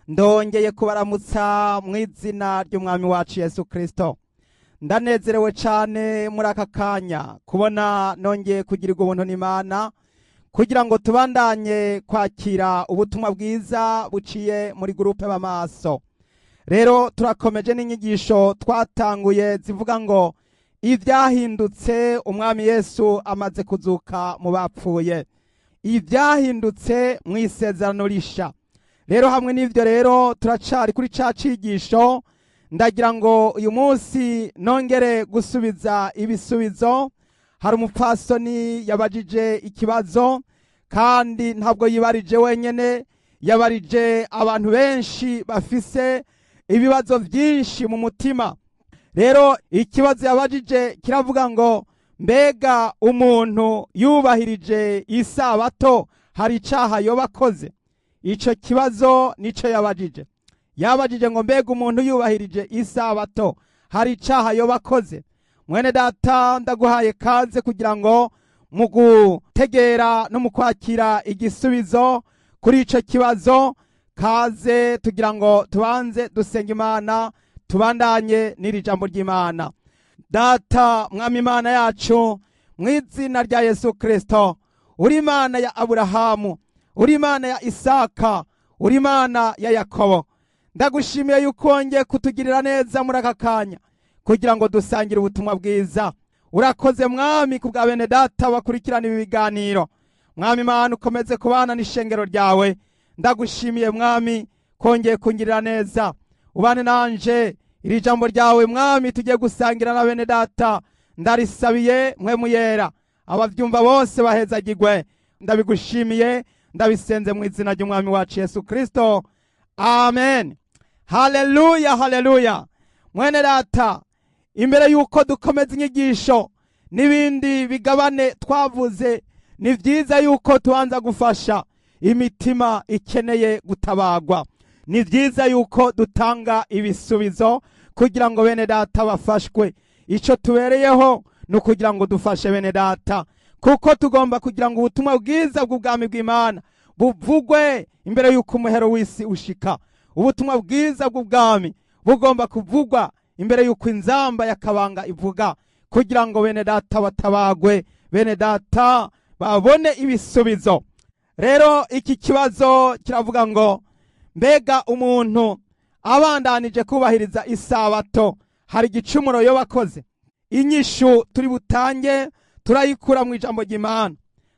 Ndongeye kubaramutsa mu izina ry'Umwami wacu Yesu Kristo. Ndanezerewe cyane muri aka kanya kubona nongeye kugirirwa ubuntu n'Imana kugira ngo tubandanye kwakira ubutumwa bwiza buciye muri groupe b'amaso. Rero turakomeje n'inyigisho twatanguye zivuga ngo ivyahindutse Umwami Yesu amaze kuzuka mu bapfuye, ivyahindutse mu isezerano risha. Rero hamwe n'ivyo rero turacari kuri ca cigisho. Ndagira ngo uyu munsi nongere gusubiza ibisubizo. Hari umupfasoni yabajije ikibazo, kandi ntabwo yibarije wenyene, yabarije abantu benshi bafise ibibazo byinshi mu mutima. Rero ikibazo yabajije kiravuga ngo mbega umuntu yubahirije isabato hari icaha yoba akoze? Ico kibazo nico yabajije. Yabajije ngo mbega umuntu yubahirije isabato hari icaha yoba akoze? Mwene data, ndaguhaye kaze kugira ngo mu gutegera no mu kwakira igisubizo kuri ico kibazo, kaze tugira ngo tubanze dusenga Imana, tubandanye n'iri jambo ry'Imana. Data Mwami Imana yacu, mu izina rya Yesu Kristo, uri Imana ya Aburahamu, uri Imana ya Isaka, uri Imana ya Yakobo, ndagushimiye yuko wongeye kutugirira neza muri aka kanya kugira ngo dusangire ubutumwa bwiza. Urakoze Mwami kubwa bene data bakurikirana ibi biganiro. Mwami Imana, ukomeze kubana n'ishengero ryawe. Ndagushimiye Mwami kongeye kungirira neza, ubane nanje iri jambo ryawe Mwami tugiye gusangira na bene data. Ndarisabiye mwe muyera, abavyumva bose bahezagirwe. Ndabigushimiye, ndabisenze mu izina ry'Umwami wacu Yesu Kristo, amen. Haleluya, haleluya. Mwene data, imbere yuko dukomeza inyigisho n'ibindi bigabane twavuze, ni vyiza yuko tubanza gufasha imitima ikeneye gutabagwa. Ni vyiza yuko dutanga ibisubizo kugira ngo bene data bafashwe. Ico tubereyeho ni ukugira ngo dufashe bene data, kuko tugomba kugira ngo ubutumwa bwiza bw'ubwami bw'Imana buvugwe imbere yuko umuhero w'isi ushika. Ubutumwa bwiza bw'ubwami bugomba kuvugwa imbere yuko inzamba yakabanga ivuga, kugira ngo bene data batabagwe, bene data babone ibisubizo. Rero iki kibazo kiravuga ngo mbega umuntu abandanije kubahiriza isabato hari igicumuro yoba akoze? Inyishu turi butange turayikura mu ijambo ry'Imana.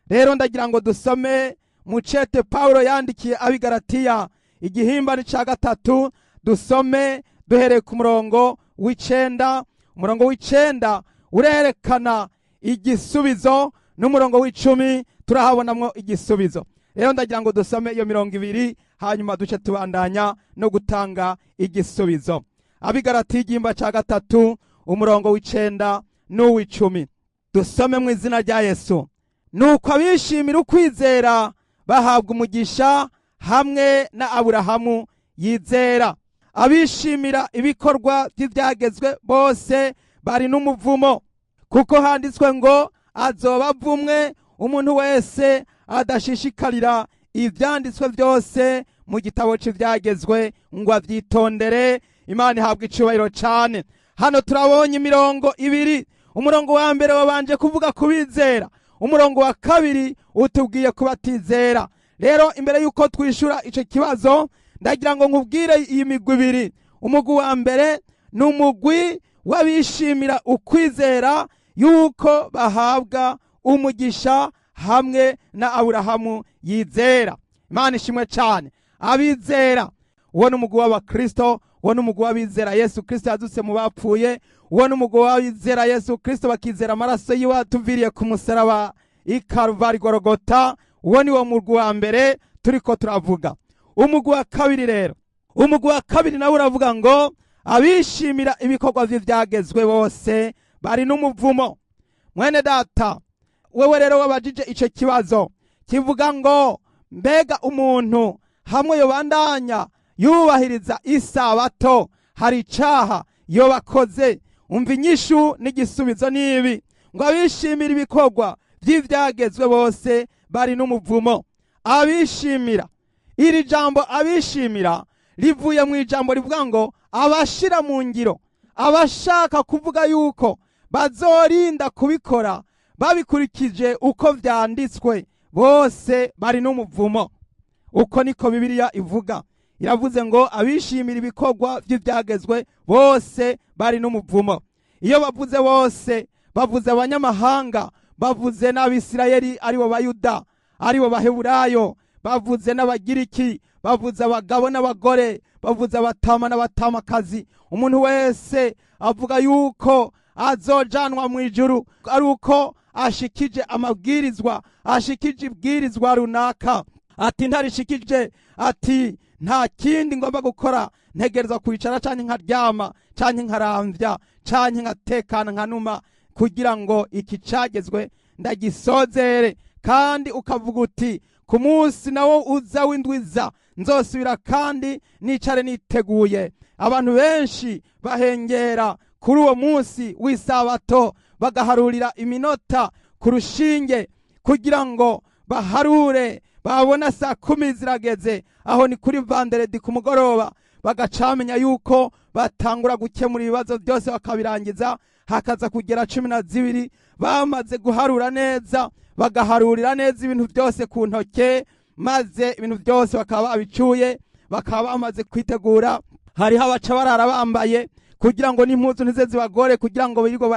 Rero ndagira ngo dusome mu cete Paulo yandikiye Abigalatiya igihimba ca 3, dusome duhereye ku murongo w'icenda. Umurongo w'icenda urerekana igisubizo, n'umurongo w'icumi turahabonamwo igisubizo. Rero ndagira ngo dusome iyo mirongo ibiri, hanyuma duce tubandanya no gutanga igisubizo. Abigalatiya igihimba ca 3 umurongo w'icenda n'uw'icumi, dusome mu izina rya Yesu. Nuko abishimira ukwizera bahabwa umugisha hamwe na Aburahamu yizera. Abishimira ibikorwa by'ibyagezwe bose bari n'umuvumo, kuko handitswe ngo azoba avumwe umuntu wese adashishikarira ivyanditswe byose mu gitabo c'ivyagezwe ngo avyitondere. Imana ihabwa icubahiro cane. Hano turabonye imirongo ibiri. Umurongo wa mbere wabanje kuvuga kubizera, umurongo wa kabiri utubwiye kubatizera. Rero imbere yuko twishura ico kibazo, ndagira ngo nkubwire iyi migwi ibiri. Umugwi wa mbere ni umugwi w'abishimira ukwizera yuko bahabwa umugisha hamwe na Aburahamu yizera. Imana ishimwe cyane. Abizera, uwo ni umugwi w'abakristo, uwo ni umugwi w'abizera Yesu Kristo yazutse mu bapfuye, uwo ni umugwi w'abizera Yesu Kristo bakizera amaraso yiwe atuviriye ku musaraba i Karuvali Golgota. Uwo ni wo mugwi wa mbere turiko turavuga. Umugwi wa kabiri rero, umugwi wa kabiri nawe uravuga ngo abishimira ibikorwa vy'ivyagezwe bose bari n'umuvumo. Mwene data, wewe rero wabajije ico kibazo kivuga ngo mbega umuntu hamwe yobandanya yubahiriza isabato hari icaha yobakoze? Umva inyishu n'igisubizo nibi: ngo abishimira ibikorwa vy'ivyagezwe bose bari n'umuvumo. Abishimira, iri jambo abishimira Rivuye mu ijambo rivuga ngo abashira mu ngiro, abashaka kuvuga yuko bazorinda kubikora babikurikije uko vyanditswe, bose bari n'umuvumo. Uko niko Bibiliya ivuga. Iravuze ngo abishimira ibikorwa vy'ivyagezwe bose bari n'umuvumo. Iyo bavuze bose, bavuze abanyamahanga, bavuze n'Abisirayeli aribo Bayuda, aribo Baheburayo, bavuze n'Abagiriki, bavuze abagabo n'abagore, bavuze abatama n'abatamakazi. Umuntu wese avuga yuko azojanwa mu ijuru ari uko ashikije amabwirizwa, ashikije ibwirizwa runaka. Ati ntarishikije, ati nta kindi ngomba gukora, ntegereza kwicara canke nkaryama canke nkaramvya canke nkatekana nkanuma kugira ngo iki cagezwe ndagisozere. Kandi ukavuga uti ku munsi nawo uza w'indwiza nzosubira kandi nicare niteguye. Abantu benshi bahengera kuri uwo munsi w'isabato, bagaharurira iminota ku rushinge kugira ngo baharure, babona saa 10 zirageze, aho ni kuri vanderedi ku mugoroba, bagacamenya yuko batangura gukemura ibibazo byose bakabirangiza, hakaza kugera 12 bamaze guharura neza, bagaharurira neza ibintu byose ku ntoke, maze ibintu byose bakaba babicuye, bakaba bamaze kwitegura. Hariho abaca barara bambaye kugira ngo n'impuzu ntize zibagore, kugira ngo birirwe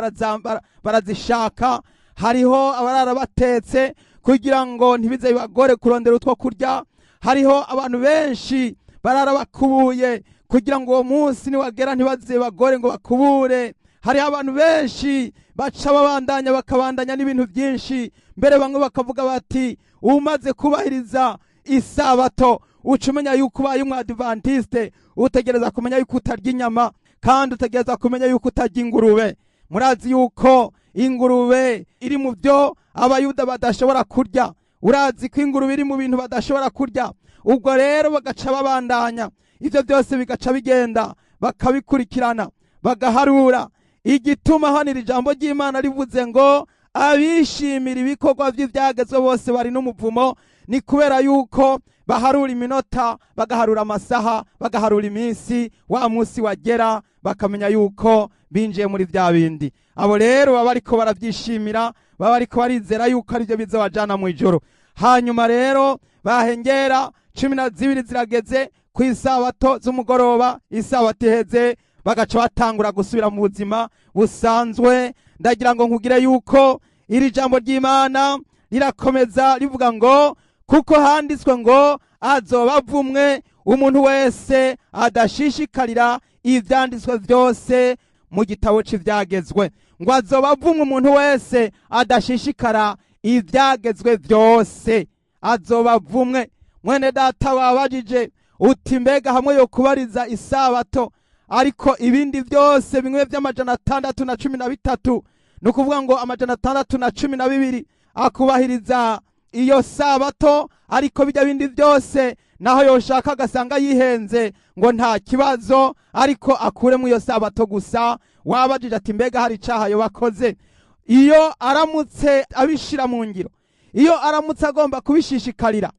barazishaka. Hariho abarara batetse kugira ngo ntibize bibagore kurondera utwo kurya. Hariho abantu benshi barara bakubuye kugira ngo uwo munsi niwagera ntibaze bagore ngo bakubure. Hariho abantu benshi baca babandanya bakabandanya n'ibintu byinshi, mbere bamwe bakavuga bati umaze kubahiriza isabato uca umenya yuko ubaye umwadivantiste, utegereza kumenya yuko utarya inyama, kandi utegereza kumenya yuko utarya ingurube. Murazi yuko ingurube iri mu byo Abayuda badashobora kurya. Urazi ko ingurube iri mu bintu badashobora kurya. Ubwo rero bagaca babandanya ivyo byose, bigaca bigenda bakabikurikirana, bagaharura. Igituma hano iri jambo ry'Imana rivuze ngo abishimira ibikorwa vy'ivyagezwe bose bari n'umuvumo, ni kubera yuko baharura iminota, bagaharura amasaha, bagaharura iminsi, wa munsi wagera bakamenya yuko binjiye muri vya bindi. Abo rero baba bariko baravyishimira, baba bariko barizera yuko arivyo bizobajana mu ijuru. Hanyuma rero bahengera 12 zirageze ku isabato z'umugoroba, isabato iheze, bagaca batangura gusubira mu buzima busanzwe. Ndagira ngo nkugire yuko iri jambo ry'Imana rirakomeza rivuga ngo kuko handitswe ngo azobavumwe umuntu wese adashishikarira ivyanditswe vyose mu gitabo c'ivyagezwe. Ngo azobavumwe umuntu wese adashishikara ivyagezwe vyose, azobavumwe. Mwene data wabajije uti mbega hamwe yo kubariza isabato, ariko ibindi byose bimwe vy'613, nukuvuga ngo 612 akubahiriza iyo sabato, ariko bijya bindi byose naho yoshaka agasanga yihenze ngo nta kibazo, ariko akure mu iyo sabato gusa. Wabajije ati mbega hari icaha yo bakoze? Iyo aramutse abishira mu ngiro, iyo aramutse agomba kubishishikarira,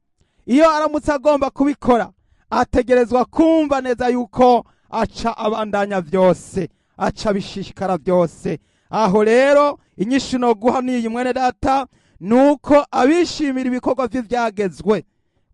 iyo aramutse agomba kubikora, ategerezwa kumva neza yuko aca abandanya vyose, aca bishishikara byose. Aho rero inyishu no guha niyi mwene data, nuko abishimira ibikorwa vy'ivyagezwe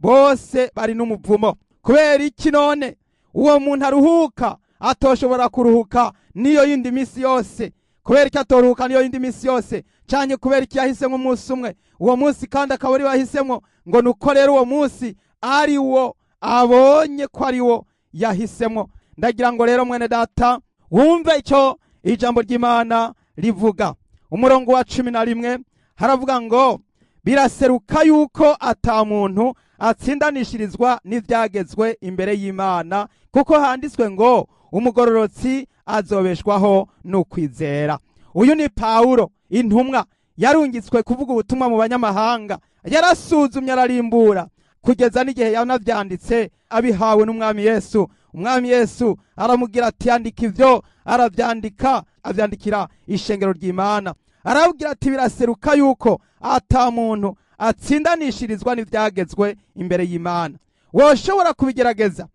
bose bari n'umuvumo. Kubera iki none uwo muntu aruhuka atoshobora kuruhuka niyo yindi misi yose? Kubera iki atoruhuka niyo yindi misi yose? Canke kubera iki yahisemwo umunsi umwe, uwo munsi kandi akaba ari wahisemwo ngo nuko rero uwo munsi ari wo abonye ko ari wo yahisemwo? Ndagira ngo rero mwene data wumve icyo ijambo ry'Imana rivuga. Umurongo wa 11 haravuga ngo biraseruka yuko ata muntu atsindanishirizwa n'ivyagezwe imbere y'Imana, kuko handitswe ngo umugororotsi azobeshwaho n'ukwizera. Uyu ni Paulo intumwa yarungitswe kuvuga ubutumwa mu banyamahanga, yarasuzumye ararimbura kugeza n'igihe yanavyanditse abihawe n'Umwami Yesu. Umwami Yesu aramubwira ati yandika ivyo, aravyandika, avyandikira ishengero ry'Imana. Arabwira ati biraseruka yuko ata muntu atsindanishirizwa n'ivyagezwe imbere y'Imana. Woshobora kubigerageza,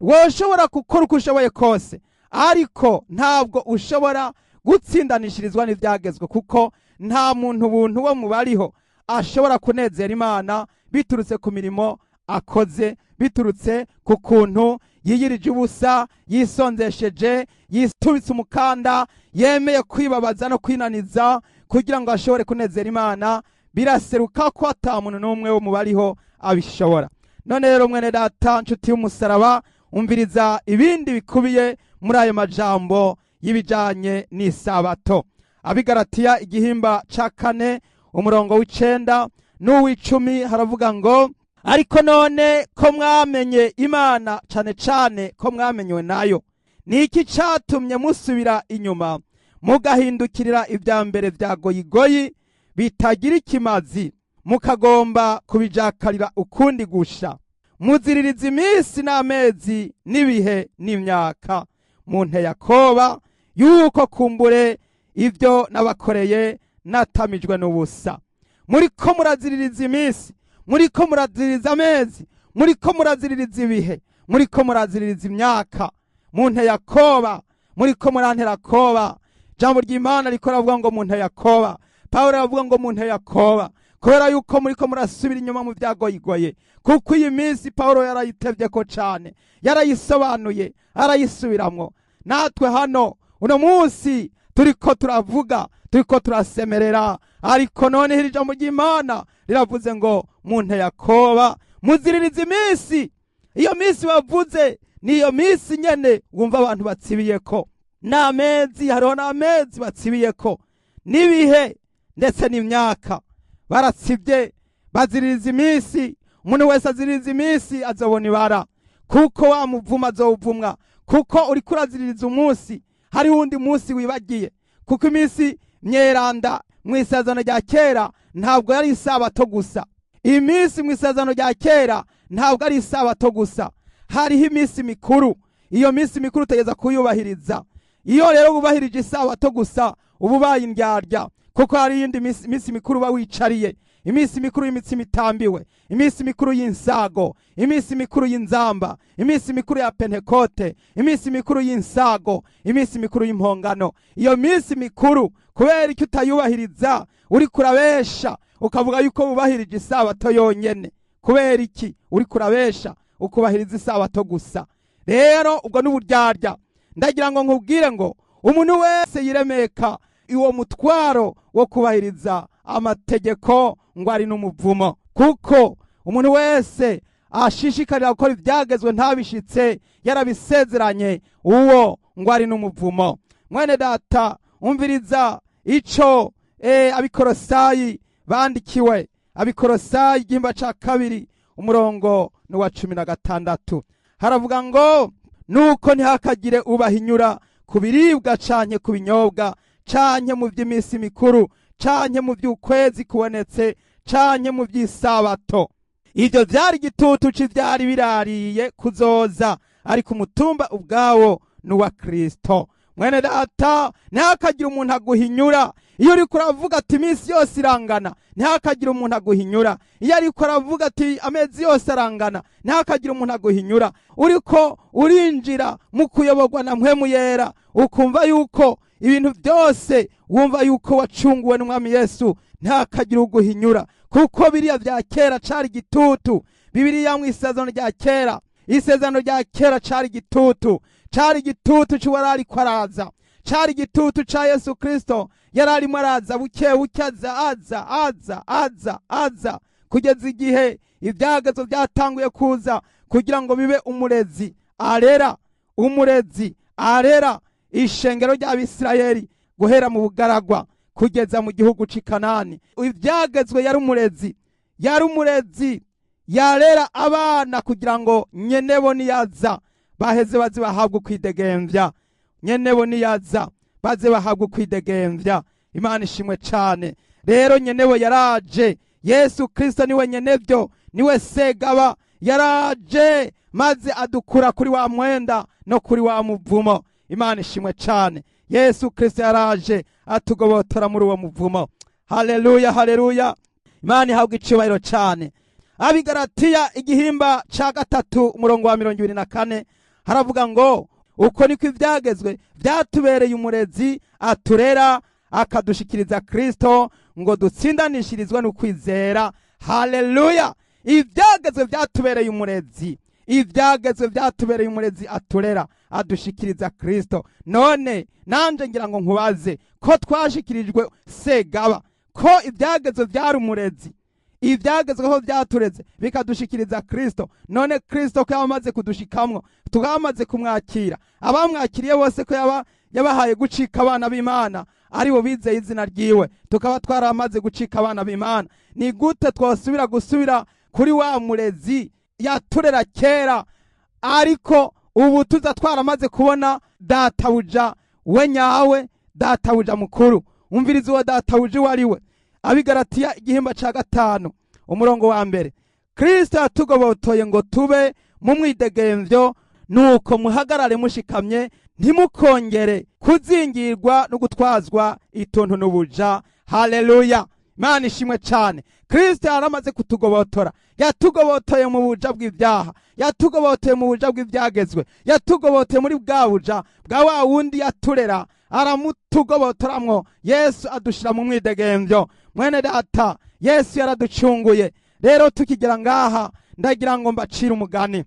Woshobora gukora uko ushoboye kose, ariko ntabwo ushobora gutsindanishirizwa n'ibyagezwe, kuko nta muntu buntu wo mu bariho ashobora kunezera Imana biturutse ku mirimo akoze, biturutse ku kuntu yiyirije ubusa, yisonzesheje, yitubitse umukanda, yemeye kwibabaza no kwinaniza kugira ngo ashobore kunezera Imana. Biraseruka ko ata muntu n'umwe wo mu bariho abishobora. None rero mwene data, nshuti y'umusaraba, umviriza ibindi bikubiye muri ayo majambo y'ibijanye n'isabato. Abigaratiya igihimba ca 4 umurongo w'9 n'uw'icumi haravuga ngo: ariko none ko mwamenye Imana, cane cane ko mwamenywe nayo, niki catumye musubira inyuma mugahindukirira ibya mbere vya goyigoyi bitagira ikimazi, mukagomba kubijakarira ukundi gusha? Muziririza iminsi n'amezi n'ibihe n'imyaka. Munte Yakoba yuko kumbure ibyo nabakoreye natamijwe n'ubusa. Muriko muraziririza iminsi, muriko muraziririza amezi, muriko muraziririza ibihe, muriko muraziririza imyaka. Munte Yakoba, muriko murantera koba. Jambo ry'Imana riko ravuga ngo munte Yakoba. Pawulo aravuga ngo munte Yakoba, kubera yuko muriko murasubira inyuma mu byagoyigoye. Kuko iyi minsi Pawulo yarayitevye ko cane, yarayisobanuye, arayisubiramwo. Natwe hano uno munsi turiko turavuga, turiko turasemerera, ariko none iri jambo ry'Imana riravuze ngo munte Yakoba, muziririza iminsi. Iyo minsi bavuze niyo minsi nyene wumva abantu batsibiyeko, n'amezi, hariho n'amezi batsibiyeko, n'ibihe ndetse n'imyaka baratsibye, baziririza iminsi. Umuntu wese aziririza iminsi azobona ibara, kuko wa muvuma azowuvumwa. Kuko uriko uraziririza umunsi, hari wundi munsi wibagiye. Kuko iminsi myeranda mu isezerano rya kera ntabwo yari isabato gusa. Iminsi mu isezerano rya kera ntabwo ari isabato gusa, hariho iminsi mikuru. Iyo minsi mikuru utegeza kuyubahiriza. Iyo rero wubahirije isabato gusa, uba ubaye indyarya, kuko hari iyindi minsi mikuru uba wicariye. Iminsi mikuru y'imitsima itambiwe, iminsi mikuru y'insago, iminsi mikuru y'inzamba, iminsi mikuru ya Pentekote, iminsi mikuru y'insago, iminsi mikuru y'impongano. Iyo minsi mikuru kubera icyo utayubahiriza, uri kurabesha ukavuga yuko wubahirije isabato yonyene. Kubera iki uri kurabesha ukubahiriza isabato gusa? Rero ubwo n'uburyarya. Ndagira ngo nkubwire ngo umuntu wese yiremeka iwo mutwaro wo kubahiriza amategeko ngo ari n'umuvumo. Kuko umuntu wese ashishikarira gukora ibyagezwe ntabishitse yarabisezeranye, uwo ngo ari n'umuvumo. Mwene data, umviriza ico Abikorosayi bandikiwe. Abikorosayi igihimba ca 2 umurongo n'uwa 16 haravuga ngo: nuko ntihakagire ubahinyura ku biribwa canke ku binyobwa, canke mu by'iminsi mikuru, canke mu by'ukwezi kubonetse, canke mu by'isabato. Ibyo vyari igitutu c'ivyari birariye kuzoza, ariko umutumba ubwawo n'uwa Kristo. Mwene data, ntihakagire umuntu aguhinyura. Iyo uriko uravuga ati iminsi yose irangana, ntihakagire umuntu aguhinyura. Iyo ariko aravuga ati amezi yose arangana, ntihakagire umuntu aguhinyura. Uriko urinjira mu kuyoborwa na Mpwemu Yera, ukumva yuko ibintu byose wumva yuko wacunguwe n'Umwami Yesu, ntihakagire uguhinyura. Kuko biriya vya kera cari igitutu. Bibiliya mu isezerano rya kera, isezerano rya kera cari igitutu, cari igitutu c'uwari ariko araza, cari igitutu ca Yesu Kristo yari arimo araza buke buke, aza aza aza aza aza, kugeza igihe ibyagezo byatanguye kuza kugira ngo bibe umurezi arera, umurezi arera ishengero ry'Abisirayeli guhera mu bugaragwa kugeza mu gihugu c'i Kanani. Ibyagezwe yari umurezi, yari umurezi yarera abana kugira ngo nyenebo niyaza baheze baze bahabwe kwidegemvya, nyenebo niyaza baze bahabwe kwidegemvya. Imana ishimwe cane. Rero nyenebo yaraje. Yesu Kristo niwe nyenevyo, niwe segaba. Yaraje maze adukura kuri wa mwenda no kuri wa muvumo. Imana ishimwe cane. Yesu Kristo yaraje atugobotora muri uwo muvumo. Haleluya, haleluya. Imana ihabwe icubahiro cane. Abigaratiya igihimba ca 3 umurongo wa 24 Haravuga ngo uko niko ibyagezwe byatubereye umurezi aturera akadushikiriza Kristo ngo dutsindanishirizwe no kwizera. Haleluya! Ibyagezwe byatubereye umurezi, ibyagezwe byatubereye umurezi aturera adushikiriza Kristo. None nanje ngira ngo nkubaze ko twashikirijwe Segaba, ko ibyagezwe byari umurezi, ibyagezweho byatureze bikadushikiriza Kristo. None Kristo ko yamaze kudushikamwo, tukamaze kumwakira, abamwakiriye bose ko yabahaye gucika abana b'Imana ari bo bizeye izina ryiwe, tukaba twaramaze gucika abana b'Imana, ni gute twasubira gusubira kuri wa murezi yaturera kera, ariko ubu tuza twaramaze kubona databuja we nyawe, databuja mukuru? Umviriza uwo databuja uwo ari we. Abigaratiya igihimba ca 5 umurongo wa 1. Kristo yatugobotoye ngo tube mu mwidegemvyo, nuko muhagarare mushikamye, ntimukongere kuzingirwa no gutwazwa ituntu n'ubuja. Haleluya! Imana ishimwe cyane. Kristo yaramaze kutugobotora, yatugobotoye mu buja bw'ibyaha, yatugobotoye mu buja bw'ibyagezwe, yatugobotoye muri bwa buja bwa wa wundi yaturera, aramutugobotoramwo. Yesu adushira mu mwidegemvyo. Mwene data, Yesu yaraducunguye. Rero tukigera ngaha ndagira ngo mbacire umugani,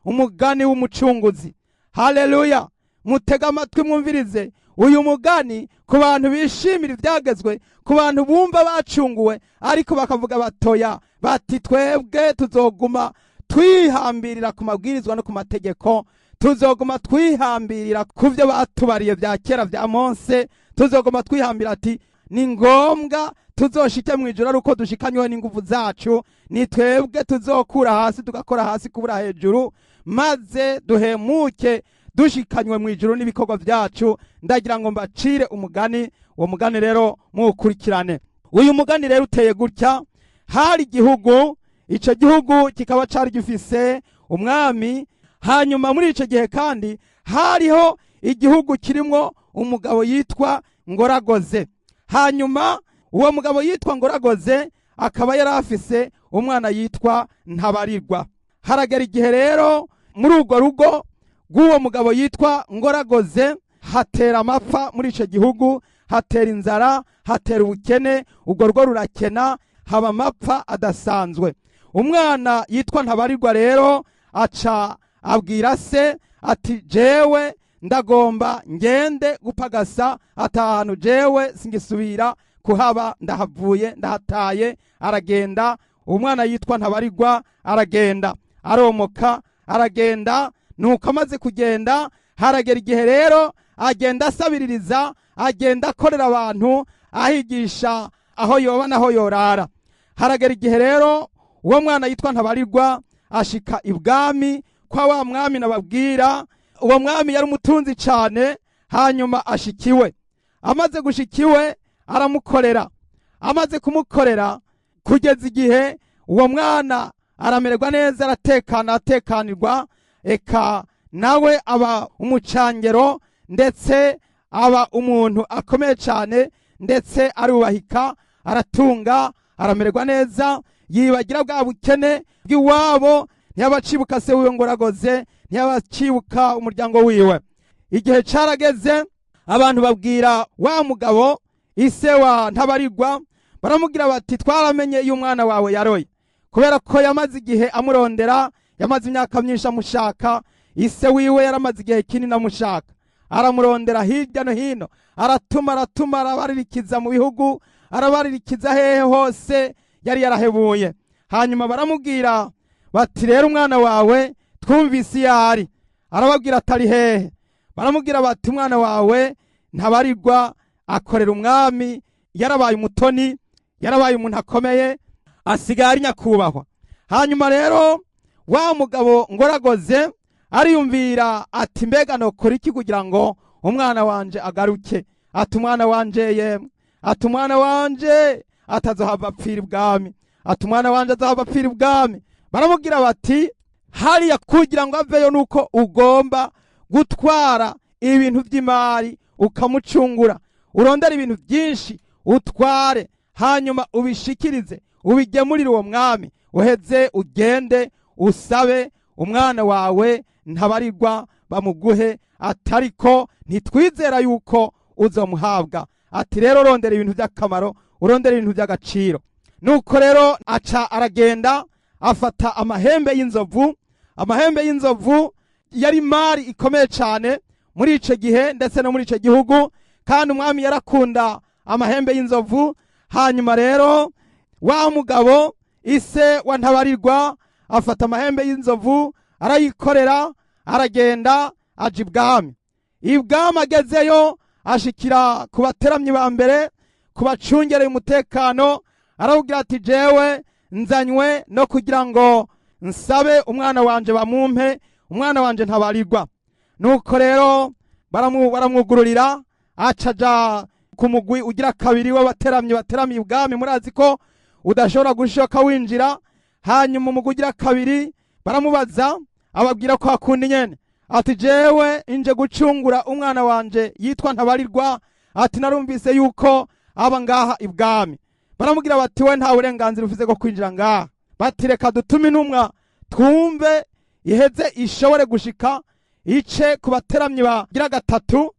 umugani w'umucunguzi. Haleluya! Mutega amatwi mwumvirize uyu mugani ku bantu bishimira ibyagezwe, ku bantu bumva bacunguwe ariko bakavuga batoya bati twebwe tuzoguma twihambirira ku mabwirizwa no ku mategeko, tuzoguma twihambirira ku byo batubariye bya kera bya Mose, tuzoguma twihambira ati ni ngombwa tuzoshike mu ijuru ari uko dushikanywe n'inguvu zacu, ni twebwe tuzokura hasi tugakora hasi kubura hejuru, maze duhemuke dushikanywe mu ijuru n'ibikorwa byacu. Ndagira ngo mbacire umugani, uwo mugani rero muwukurikirane. Uyu mugani rero uteye gutya. Hari igihugu, ico gihugu kikaba cari gifise umwami. Hanyuma muri ico gihe kandi hariho igihugu kirimwo umugabo yitwa Ngoragoze. Hanyuma uwo mugabo yitwa Ngoragoze akaba yari afise umwana yitwa Ntabarirwa. Haragera igihe rero muri urwo rugo rw'uwo mugabo yitwa Ngoragoze hatera amapfa muri ico gihugu, hatera inzara, hatera ubukene, urwo rugo rurakena, haba amapfa adasanzwe. Umwana yitwa Ntabarirwa rero aca abwira se ati jewe ndagomba ngende gupagasa atahanu, jewe singisubira kuhaba, ndahavuye ndahataye. Aragenda, umwana yitwa Ntabarirwa aragenda, aromoka aragenda. Nuko amaze kugenda haragera igihe rero agenda asabiririza, agenda akorera abantu, ahigisha aho yoba naho yorara. Haragera igihe rero uwo mwana yitwa Ntabarirwa ashika ibwami kwa wa mwami nababwira. Uwo mwami yari umutunzi cyane. Hanyuma ashikiwe, amaze gushikiwe aramukorera, amaze kumukorera kugeza igihe uwo mwana aramererwa neza, aratekana, atekanirwa, eka nawe aba umucangero, ndetse aba umuntu akomeye cyane, ndetse arubahika, aratunga, aramererwa neza, yibagira bwa bukene bw'iwabo, ntiyabacibuka se wiwe Ngoragoze, ntiyabacibuka umuryango wiwe. Igihe carageze abantu babwira wa mugabo ise wa Ntabarirwa, baramubwira bati twaramenye iyo umwana wawe yaroye, kubera ko yamaze igihe amurondera, yamaze imyaka myinshi amushaka. Ise wiwe yaramaze igihe kinini amushaka, aramurondera hirya no hino, aratuma aratuma, arabaririkiza mu bihugu, arabaririkiza hehe hose yari yarahebuye. Hanyuma baramubwira bati rero umwana wawe twumvise iyo ari. Arababwira atari hehe? Baramubwira bati umwana wawe Ntabarirwa akorera umwami, yarabaye umutoni, yarabaye umuntu akomeye, asigaye ari nyakubahwa. Hanyuma rero wa mugabo Ngoragoze ariyumvira ati mbega nokora iki kugira ngo umwana wanje agaruke? Ati umwana wanje yemwe, ati umwana wanje atazohava apfira ibwami, ati umwana wanje azohava apfira ibwami. Baramubwira bati hariya kugira ngo aveyo nuko ugomba gutwara ibintu by'imari ukamucungura, urondera ibintu byinshi utware, hanyuma ubishikirize ubigemurire uwo mwami, uheze ugende usabe umwana wawe Ntabarirwa bamuguhe, atariko ntitwizera yuko uzomuhabwa. Ati rero rondera ibintu by'akamaro, urondera ibintu by'agaciro. Nuko rero aca aragenda afata amahembe y'inzovu. Amahembe y'inzovu yari mari ikomeye cyane muri ico gihe ndetse no muri ico gihugu, kandi umwami yarakunda amahembe y'inzovu. Hanyuma rero wa mugabo ise wa Ntabarirwa afata amahembe y'inzovu arayikorera, aragenda aja ibwami. Ibwami agezeyo ashikira ku bateramyi ba mbere, ku bacungereye umutekano, arababwira ati jewe nzanywe no kugira ngo nsabe umwana wanje bamumpe, umwana wanje Ntabarirwa. Nuko rero baramwugururira, acaja ku mugwi ugira kabiri w'abateramyi bateramiye ibwami. Murazi ko udashobora gushoka winjira. Hanyuma umugwi ugira kabiri baramubaza, ababwira ko akunda nyene, ati jewe inje gucungura umwana wanje yitwa Ntabarirwa, ati narumvise yuko aba ngaha ibwami. Baramubwira bati we nta burenganzira ufise bwo kwinjira ngaha, bati reka dutume intumwa twumve iheze ishobore gushika ice ku bateramyi bagira gatatu,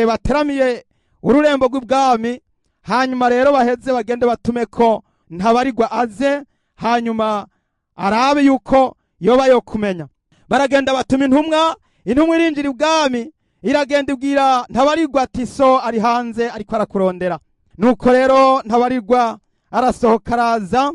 bateramiye ururembo rw'ibwami. Hanyuma rero baheze bagende batume ko Ntabarirwa aze, hanyuma arabe yuko yoba yo kumenya. Baragenda batuma intumwa, intumwa irinjira ibwami, iragenda ibwira Ntabarirwa ati so ari hanze ariko arakurondera. Nuko rero Ntabarirwa arasohoka araza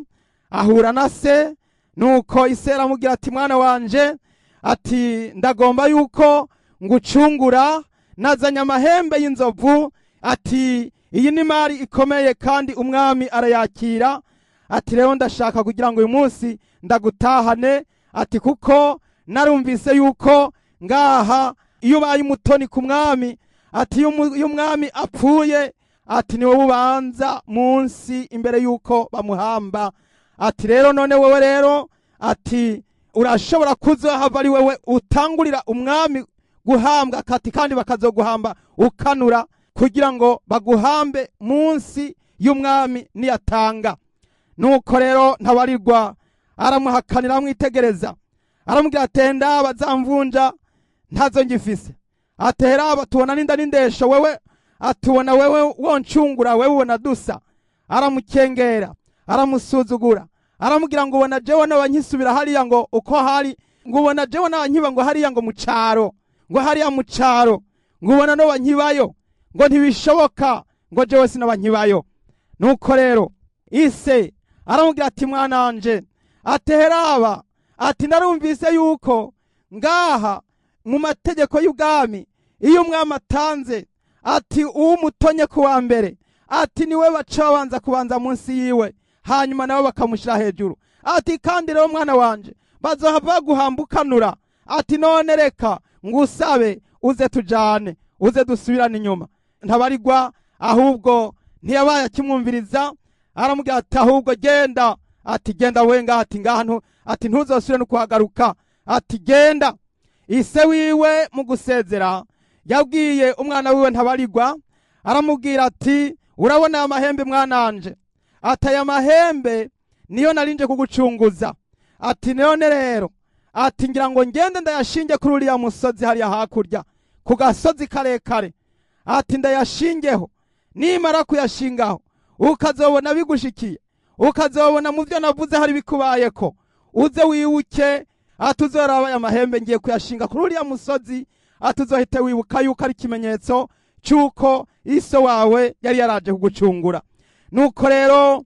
ahura na se. Nuko ise aramubwira ati mwana wanje, ati ndagomba yuko ngucungura, nazanye amahembe y'inzovu, ati iyi ni mari ikomeye kandi umwami arayakira, ati rero ndashaka kugira ngo uyu munsi ndagutahane, ati kuko narumvise yuko ngaha iyo ubaye umutoni ku mwami, ati iyo umwami apfuye, ati ni wowe ubanza munsi imbere yuko bamuhamba, ati rero none wewe rero ati urashobora kuzohava ari wewe utangurira umwami guhambwa, kati kandi bakazoguhamba ukanura kugira ngo baguhambe munsi y'umwami niyatanga. Nuko rero Ntabarirwa aramuhakanira, amwitegereza, aramubwira atenda bazamvunja ntazo ngifise, atera batubona ninda n'indesho, wewe atubona wewe woncungura, wewe ubona dusa. Aramukengera, aramusuzugura, aramubwira ngo ubona jewe n'abankisubira hariya ngo uko hari, ngo ubona jewe n'abankiba ngo hariya ngo mu caro, ngo hariya mu caro, ngo ubona n'abankibayo, ngo ntibishoboka, ngo jewe sinabankibayo. Nuko rero ise aramubwira ati mwana wanje, ateheraba, ati narumvise yuko ngaha mu mategeko y'ubwami iyo umwami atanze, ati uwumutonye ku wa mbere, ati niwe baca babanza kubanza munsi yiwe, hanyuma nabo bakamushyira hejuru. Ati kandi rero mwana wanje bazohava baguhambukanura, ati none reka ngusabe uze tujane, uze dusubirane inyuma. Ntabarirwa ahubwo ntiyabaye akimwumviriza, aramubwira ati ahubwo genda, ati genda we ngaha, ati ngaha, ati ntuzosubire no kuhagaruka, ati genda. Ise wiwe mu gusezera yabwiye umwana wiwe Ntabarirwa, aramubwira ati urabona aya mahembe mwananje, ati aya mahembe niyo narinje kugucunguza, ati none rero ati ngira ngo ngende ndayashinge kuri uriya musozi hariya hakurya ku gasozi karekare, ati ndayashingeho, nimara kuyashingaho ukazobona bigushikiye, ukazobona mu byo navuze hari bikubayeko, uze wibuke, ati uzoraba aya mahembe ngiye kuyashinga kuri uriya musozi, ati uzohite wibuka yuko ari ikimenyetso cy'uko iso wawe yari yaraje kugucungura. Nuko rero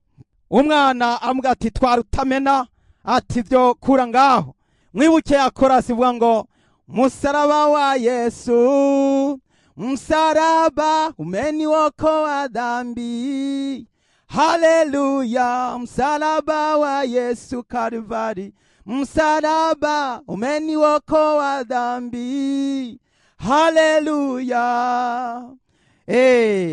umwana aramubwira ati twarutamena, ati byo kura ngaho. Mwibuke yakorasi ivuga ngo musaraba wa Yesu, msalaba umeniokoa dhambi, haleluya, msalaba wa Yesu Kalvari, msalaba umeniokoa dhambi, haleluya.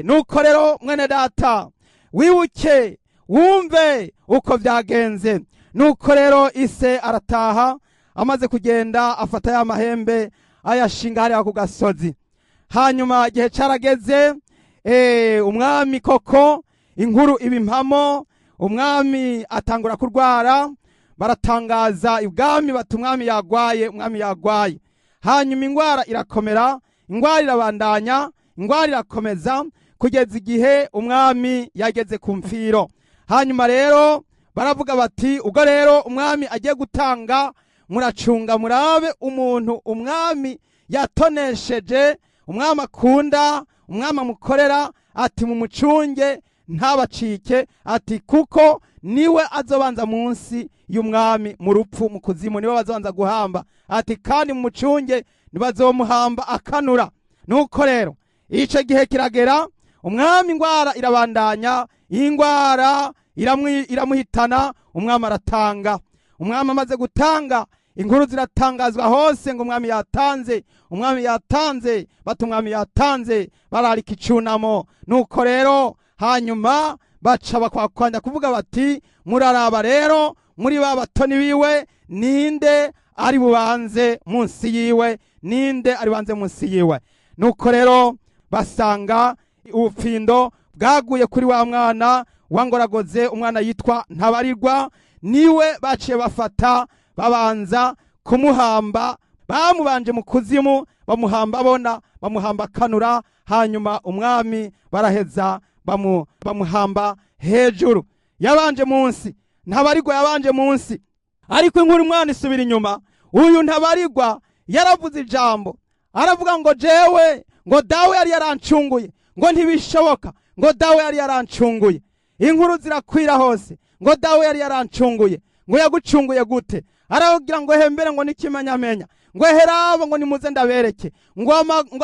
Nuko rero mwene data wibuke wumve uko byagenze. Nuko rero ise arataha, amaze kugenda afata ya mahembe ayashinga hariya ku gasozi. Hanyuma igihe carageze, umwami koko inkuru ibimpamo, umwami atangura kurwara, baratangaza ibwami bati umwami yagwaye, umwami yagwaye. Hanyuma ingwara irakomera, ingwara irabandanya, ingwara irakomeza kugeza igihe umwami yageze ku mfiro. Hanyuma rero baravuga bati ubwo rero umwami agiye gutanga, muracunga murabe umuntu umwami yatonesheje, umwami akunda, umwami amukorera, ati mumucunge ntabacike, ati kuko niwe azobanza munsi y'umwami mu rupfu mu kuzimu, niwe bazobanza guhamba, ati kandi mumucunge nibazomuhamba akanura. Nuko rero ico gihe kiragera, umwami ingwara irabandanya, ingwara iramuhitana, umwami aratanga. Umwami amaze gutanga, inkuru ziratangazwa hose ngo umwami yatanze, umwami yatanze, bati umwami yatanze, bararika icunamo. Nuko rero hanyuma baca bakwakwanya kuvuga bati muraraba rero muri ba batoni biwe ninde ari bubanze munsi yiwe, ninde ari banze munsi yiwe. Nuko rero basanga ubupfindo bwaguye kuri wa mwana wangoragoze, umwana yitwa Ntabarirwa, niwe baciye bafata babanza kumuhamba, bamubanje mu kuzimu, bamuhamba bona, bamuhamba kanura. Hanyuma umwami baraheza bamuhamba hejuru. Yabanje munsi, Ntabarirwa yabanje munsi, ariko inkuru umwana isubira inyuma. Uyu Ntabarirwa yaravuze ijambo, aravuga ngo jewe ngo dawe yari yarancunguye, ngo ntibishoboka, ngo dawe yari yarancunguye. Inkuru zirakwira hose ngo dawe yari yarancunguye. Ngo yagucunguye gute? Aravugira ngo hembere ngo nikimanyamenya, ngo herabo ngo nimuze ndabereke, ngo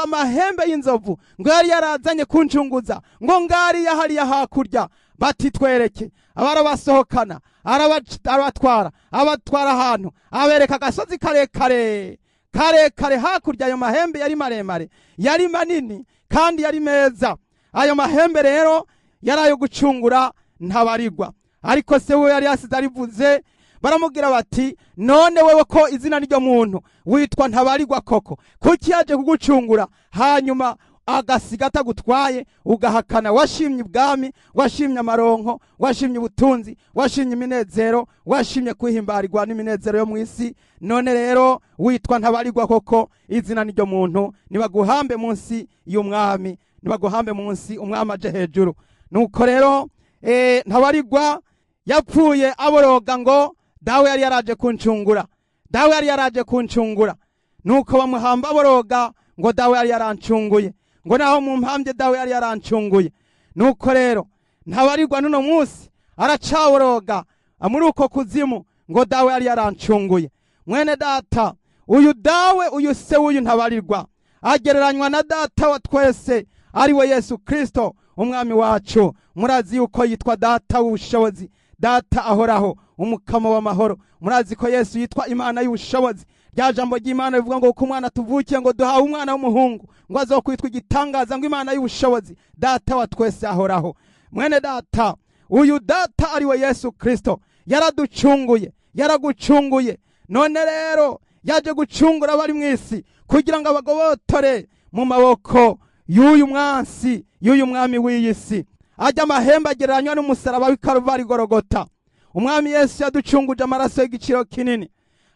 amahembe y'inzovu ngo yari yarazanye kuncunguza, ngo ngari yahariya hakurya, bati twereke. Abarabasohokana, arabatwara, abatwara ahantu, abereka agasozi karekare karekare hakurya. Ayo mahembe yari maremare, yari manini kandi yari meza. Ayo mahembe rero yari ayo gucungura Ntabarirwa. Ariko se we yari yasize arivuze. Baramubwira bati none wewe ko izina ryo muntu witwa Ntabarirwa koko, kuki yaje kugucungura hanyuma agasiga atagutwaye, ugahakana? Washimye ubwami, washimye amaronko, washimye ubutunzi, washimye iminezero, washimye kwihimbarirwa n'iminezero yo mwisi. None rero witwa Ntabarirwa koko, izina ryo muntu, nibaguhambe munsi y'umwami, nibaguhambe munsi, umwami aje hejuru. Nuko rero Ntabarirwa yapfuye aboroga ngo dawe yari yaraje kuncungura, dawe yari yaraje kuncungura. Nuko bamuhamba aboroga ngo dawe yari yarancunguye, ngo naho mu mpambye dawe yari yarancunguye. Nuko rero Ntabarirwa nuno munsi aracaboroga muri uko kuzimu ngo dawe yari yarancunguye. Mwene data, uyu dawe, uyu se w'uyu Ntabarirwa agereranywa na data wa twese, ari we Yesu Kristo umwami wacu. Murazi yuko yitwa data w'ubushobozi, data ahoraho, umukama w'amahoro. Murazi ko Yesu yitwa Imana y'ubushobozi. Rya jambo ry'Imana rivuga ngo uko umwana tuvukiye ngo duhawe umwana w'umuhungu, ngo azokwitwa igitangaza, ngo Imana y'ubushobozi, data wa twese ahoraho. Mwene data, uyu data ari we Yesu Kristo yaraducunguye, yaragucunguye. None rero yaje gucungura abari mwisi kugira ngo abagobotore mu maboko y'uyu mwansi, y'uyu mwami w'iyi si. Ajya amahembe agereranywa n'umusaraba w'i Karuvari Gorogota. Umwami Yesu yaducunguje amaraso y'igiciro kinini.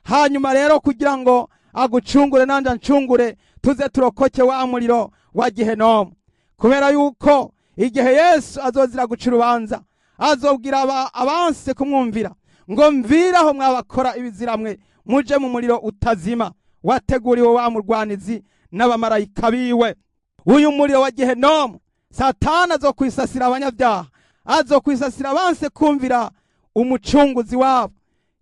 Hanyuma rero kugira ngo agucungure nanje ancungure, tuze turokoke wa muriro wa Gehenomu. Kubera yuko igihe Yesu azozira guca urubanza, azobwira abanse kumwumvira ngo mviraho mwabakora ibiziramwe, muje mu muriro utazima wateguriwe wa murwanizi n'abamarayika biwe. Uyu muriro wa Gehenomu Satani azokwisasira abanyabyaha, azokwisasira abanse kumvira umucunguzi wabo.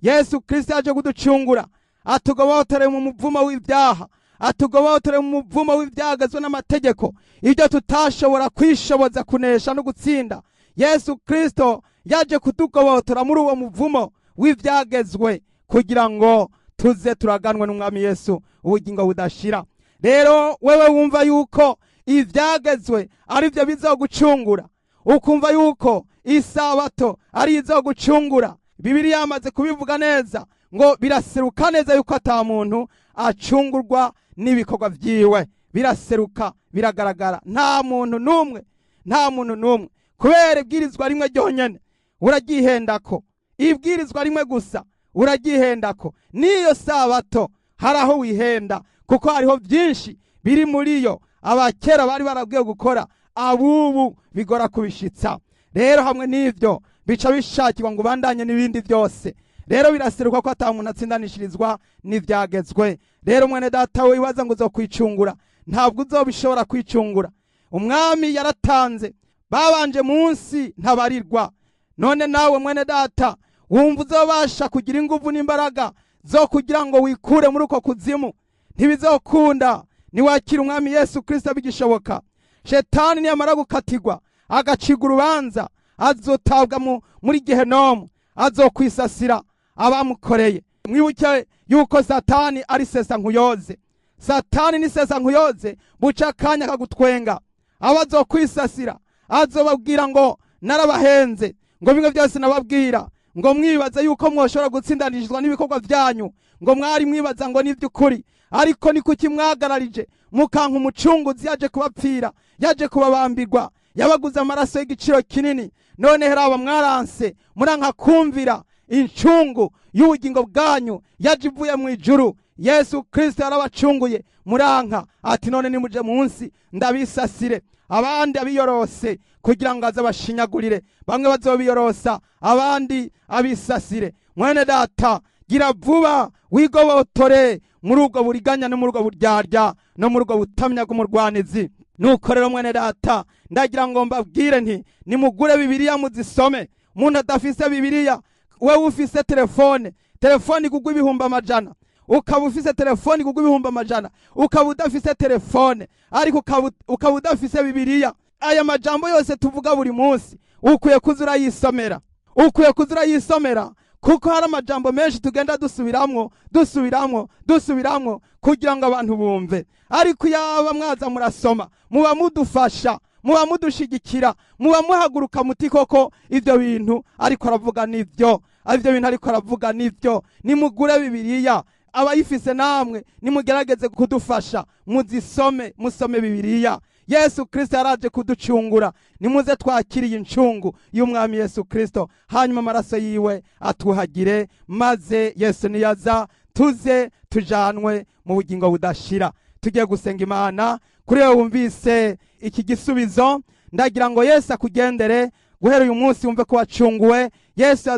Yesu Kristo yaje kuducungura, atugobotore mu muvumo w'ibyaha, atugobotore mu muvumo w'ibyagazwe n'amategeko, ibyo tutashobora kwishoboza kunesha no gutsinda. Yesu Kristo yaje kutugobotora muri uwo muvumo w'ibyagezwe kugira ngo tuze turaganwe n'umwami Yesu ubugingo budashira. Rero wewe wumva yuko ibyagezwe ari byo bizogucungura, ukumva yuko isabato ari izogucungura, Bibiliya yamaze kubivuga neza ngo biraseruka neza yuko ata muntu acungurwa n'ibikorwa vyiwe. Biraseruka, biragaragara, nta muntu numwe, nta muntu numwe. Kubera ibwirizwa rimwe ryonyene uragihendako, ibwirizwa rimwe gusa uragihendako. Niyo sabato hari aho wihenda, Kuko hariho byinshi biri muri yo abakera bari barabwiye gukora, abubu bigora kubishitsa. Rero hamwe n'ivyo bica bishakirwa ngo ubandanye n'ibindi byose. Rero biraseruka ko ata muntu atsindanishirizwa n'ivyagezwe. Rero mwene data we wibaza ngo uzokwicungura, ntabwo uzobishobora kwicungura. Umwami yaratanze, babanje munsi ntabarirwa. None nawe mwene data wumva uzobasha kugira inguvu n'imbaraga zo kugira ngo wikure muri uko kuzimu? Ntibizokunda. Niwakira umwami Yesu Kristo bigishoboka. Shetani niyamara gukatirwa agacigwa urubanza, azotabwa muri gehenomu, azokwisasira abamukoreye. Mwibuke yuko Satani ari sesa nkuyoze. Satani ni sesa nkuyoze, buca akanya kagutwenga. Abazokwisasira azobabwira ngo narabahenze, ngo bimwe byose nababwira, ngo mwibaza yuko mwoshobora gutsindanishizwa n'ibikorwa byanyu, ngo mwari mwibaza ngo nivy'ukuri, ariko ni kuki mwagararije mukanka umucunguzi yaje kubapfira, yaje kubabambirwa, yabaguze amaraso y'igiciro kinini. None heraba mwaranse, muranka kumvira incungu y'ubugingo bwanyu yaje ivuye mu ijuru. Yesu Kristo yarabacunguye, muranka. Ati none nimuje munsi ndabisasire, abandi abiyorose kugira ngo azabashinyagurire. Bamwe bazobiyorosa, abandi abisasire. Mwene data, gira vuba wigobotore muri ubwo buriganya no muri ubwo buryarya no muri ubwo butamya bw'umurwanizi. Nuko rero mwene data, ndagira ngo mbabwire nti nimugure Bibiliya muzisome. Umuntu adafise Bibiliya, wewe ufise telefone, telefone igugwa 500,000, ukaba ufise telefone igugwa 500,000, ukaba udafise telefone ariko ukaba udafise Bibiliya, aya majambo yose tuvuga buri munsi ukwiye kuza urayisomera, ukwiye kuza urayisomera, kuko hari amajambo menshi tugenda dusubiramwo dusubiramwo dusubiramwo kugira ngo abantu bumve. Ariko yaba mwaza murasoma, muba mudufasha, muba mudushigikira, muba muhaguruka muti koko ivyo bintu ariko aravuga nivyo, ivyo bintu ariko aravuga nivyo. Nimugure Bibiliya, abayifise namwe nimugerageze kudufasha, muzisome, musome Bibiliya. Yesu Kristo yaraje kuducungura, nimuze twakiriye incungu y'umwami Yesu Kristo, hanyuma amaraso yiwe atuhagire, maze Yesu niyaza tuze tujanwe mu bugingo budashira. Tugiye gusenga Imana. Kuri wewe wumvise iki gisubizo, ndagira ngo Yesu akugendere guhera uyu munsi, wumve ko wacunguwe. Yesu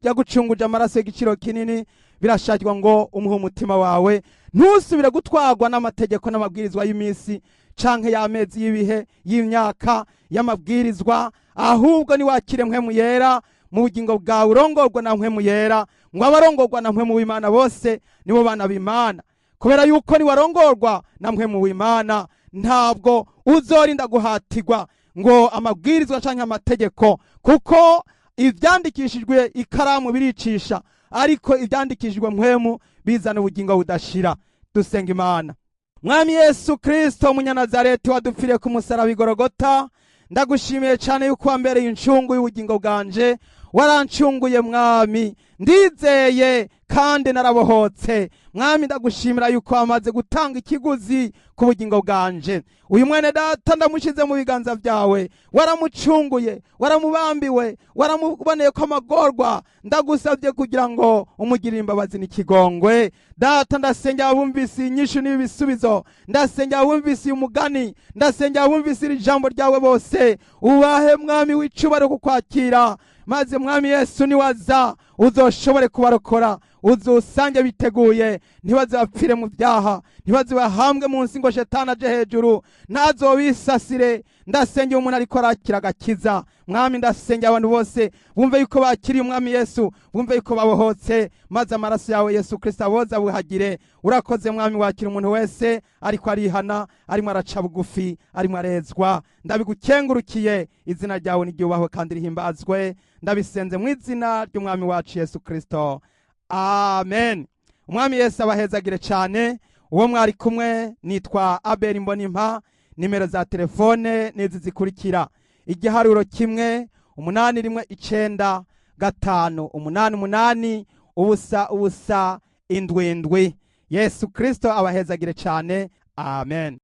yagucunguje amaraso y'igiciro kinini. Birashakirwa ngo umuhe umutima wawe, ntusubire gutwarwa n'amategeko n'amabwirizwa y'iminsi canke y'amezi, y'ibihe, y'imyaka, y'amabwirizwa, ahubwo niwakire mpwemu yera mu bugingo bwawe, urongorwa na mpwemu yera. Ngo abarongorwa na mpwemu w'Imana bose nibo bana b'Imana. Kubera yuko niwarongorwa na mpwemu w'Imana, ntabwo uzorinda guhatirwa ngo amabwirizwa canke amategeko, kuko ivyandikishijwe ikaramu biricisha, ariko ivyandikishijwe mpwemu bizana ubugingo budashira. Dusenga Imana. Mwami Yesu Kristo Munyanazareti, wadupfiriye ku musaraba i Golgota, ndagushimiye cyane yuko wambereye incungu y'ubugingo bwanje. Warancunguye mwami, ndizeye kandi narabohotse. Mwami, ndagushimira yuko wamaze gutanga ikiguzi ku bugingo bwanje. Uyu mwene data ndamushize mu biganza byawe, waramucunguye, waramubambiwe, waramuboneye ko amagorwa. Ndagusabye kugira ngo umugirire imbabazi n'ikigongwe. Data, ndasengera abumvise inyishu n'ibisubizo, ndasengera abumvise umugani, ndasengera abumvise iri jambo ryawe bose, ubahe mwami w'icubaro kukwakira, maze mwami Yesu niwaza uzoshobore kubarokora, uzosange biteguye, ntibazapfire mu byaha, ntibazibahambwe munsi ngo shetani aje hejuru, ntazobisasire. Ndasengera umuntu ariko arakira agakiza. Mwami, ndasengera abantu bose bumve yuko bakiriye umwami Yesu, bumve yuko babohotse, maze amaraso yawe Yesu Kristo aboza buhagire. Urakoze mwami, wakira umuntu wese ariko arihana, arimo araca bugufi, arimo arezwa. Ndabigukengurukiye, izina ryawe niryubahwe kandi rihimbazwe. Ndabisenze mu izina ry'umwami wacu Yesu Kristo, amen. Umwami Yesu abahezagire cyane. Uwo mwari kumwe nitwa Abel Mbonimpa. Nimero za telefone nizi zikurikira: igiharuro 1 8 1 9 5 8 8 0 0 7 7. Yesu Kristo abahezagire cyane, amen.